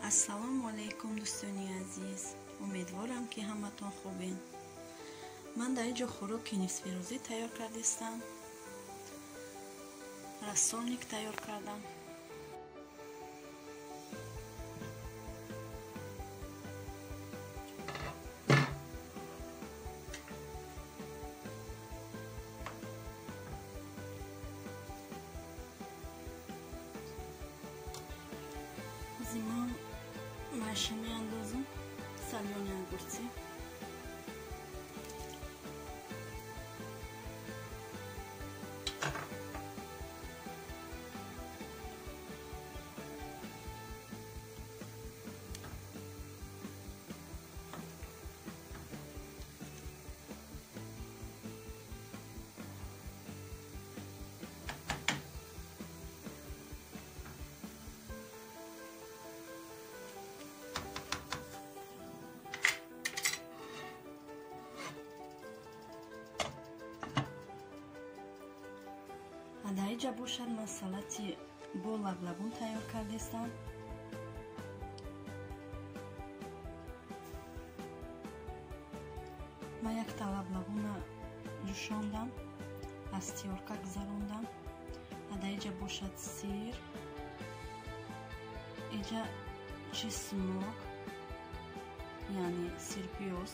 Ассалому алайкум, дӯстони азиз. Умедворам, ки ҳаматон хубен. Ман дар ин ҷо хӯроки нисфирӯзӣ тайёр кардистам. Рассольник тайёр кардам. Зимон маша меандозам, солёни огурцы. Дар инҷа бошад, ман салати бо лаблабун тайёр кардистам. Ман якта лаблабуна ҷӯшондам, аз тиёрка гузарондам. Дар инҷа бошад сир, инҷа чеснок, яъне сирпиёз,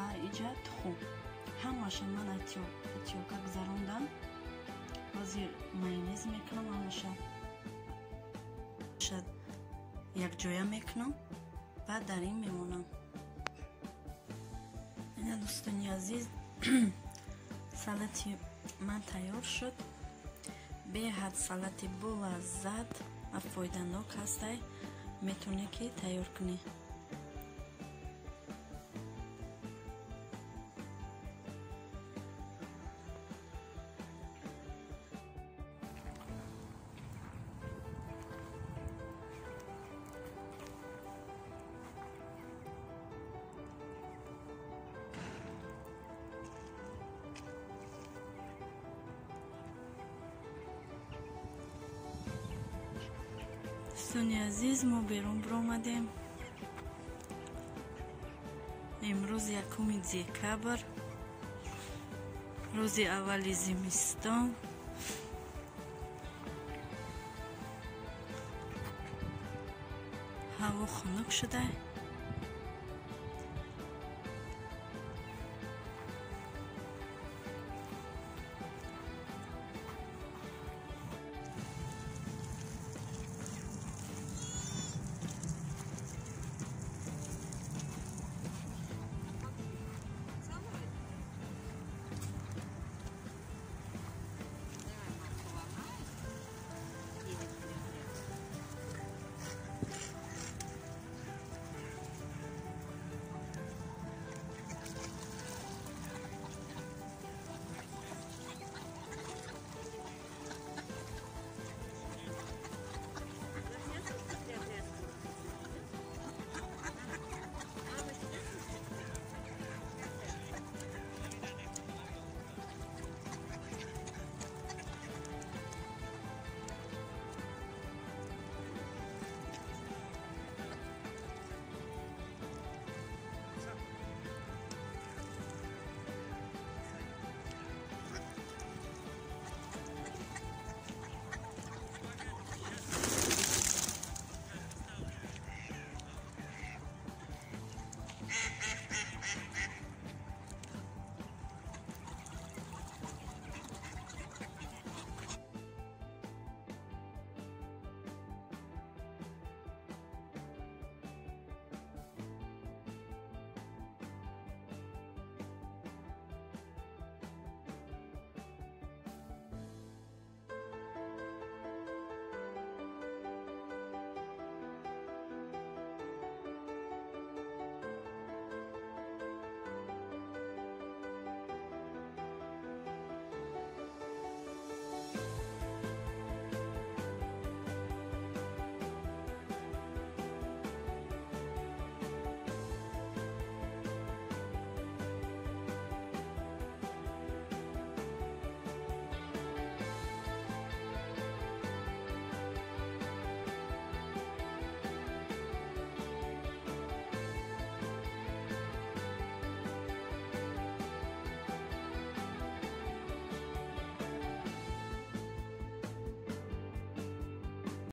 а инҷа тухм. Ҳамаша ман аз тиёрка гузарондам. Ҳозир майонез мекунам, ҳамаша якҷоя мекунам, баъд дар ин мемонам. Ина, дӯстони азиз, салати ман тайёр шуд. Беҳад салати болаззат ва фоиданок ҳастай, метавонед ки тайёр кунед. Дӯстони азиз, мо берун биромадем. Имрӯз 1 декабр, рӯзи аввали зимистон. Ҳаво хунук шуда.